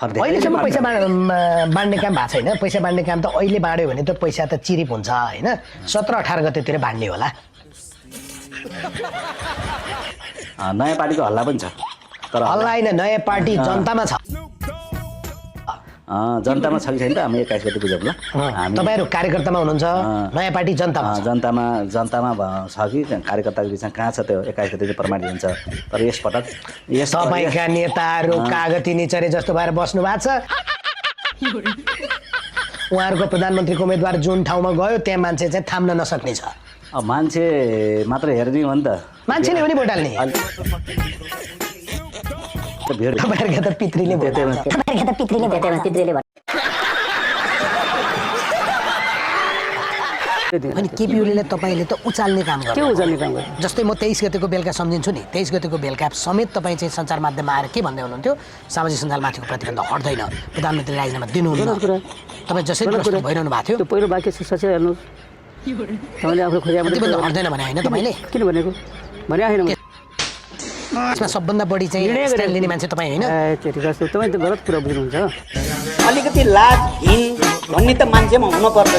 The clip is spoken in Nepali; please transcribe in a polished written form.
अहिलेसम्म पैसा बाँड्ने काम भएको छैन। पैसा बाँड्ने काम त अहिले बाँड्यो भने त पैसा त चिरिप हुन्छ होइन। 17-18 गतेतिर बाँड्ने होला। नयाँ पार्टीको हल्ला पनि छ तर हल्ला होइन, नयाँ पार्टी जनतामा छ। जनतामा छ कि छैन त हामी 21 गते बुझौँ ल। तपाईँहरू कार्यकर्तामा हुनुहुन्छ, नयाँ पार्टी जनतामा छ। जनतामा छ कि कार्यकर्ताको बिचमा कहाँ छ त्यो 21 गते चाहिँ प्रमाणित हुन्छ। तर यसपटक तपाईँका नेताहरू कागती निचरे जस्तो भएर बस्नु भएको छ। उहाँहरूको प्रधानमन्त्रीको उम्मेदवार जुन ठाउँमा गयो त्यहाँ मान्छे चाहिँ थाम्न नसक्ने छ। अब मान्छे मात्र हेर्ने हो नि त, मान्छेले पनि भोट हाल्ने। तपाईँहरूका त पितृले भोट अनि केपी ओलीलाई तपाईँले त उचाल्ने काम गर्नु। के उचाल्ने काम गर्नु? जस्तै म 23 गतेको बेलुका सम्झिन्छु नि, 23 गतेको बेलुका समेत तपाईँ चाहिँ सञ्चार माध्यममा आएर के भन्दै हुनुहुन्थ्यो, सामाजिक सञ्जालमाथिको प्रतिबन्ध हट्दैन, प्रधानमन्त्री राजीनामा दिनुहुन्न। तपाईँ जसरी प्रश्न भइरहनु भएको थियो त्यो पहिलो वाक्य सच्चै हेर्नु तपाईँले आफ्नो खोज्या प्रतिबन्ध हट्दैन भने होइन तपाईँले किन भनेको भने आएन यसमा सबभन्दा बढी चाहिँ स्ट्यान्ड लिने मान्छे तपाईँ होइन। तपाईँ त गलत कुरा बुझ्नुहुन्छ। अलिकति लाज हिन भन्ने त मान्छेमा हुन पर्छ।